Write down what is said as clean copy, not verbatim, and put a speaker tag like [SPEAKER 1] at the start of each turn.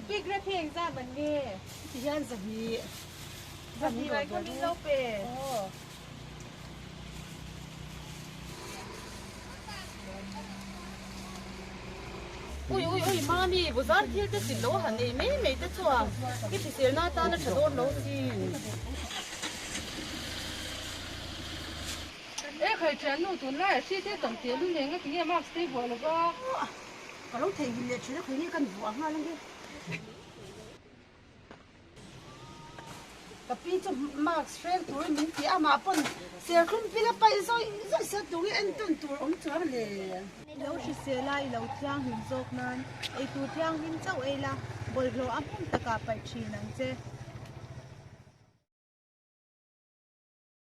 [SPEAKER 1] Big rep hi engzat man nge?
[SPEAKER 2] Ti hian 200.
[SPEAKER 1] 200 mai kha min lo pe. Ui ui ui mami bazar thil te chin lo han ei mai mai te chuan i hriselna atan a tha dawn lo sin.
[SPEAKER 3] E khai thiannu tunlaiah hri te tam teh lu nen nga tinge mask te i vuah lo va.
[SPEAKER 2] Ka lo theihnghilh leh thin a khawi nge kan vuah nghal ange. Ka pi chu mask hreng turin min ti a, amah pawn serthlum pil a paih zawih zawih sia tur nge entawn tur awm chuang le.
[SPEAKER 1] I lo hrisel a, i lo thianghlim zawk nan eitur thianghlim chauh ei la, bawlhhlawh a hmun takah paih thin ang che.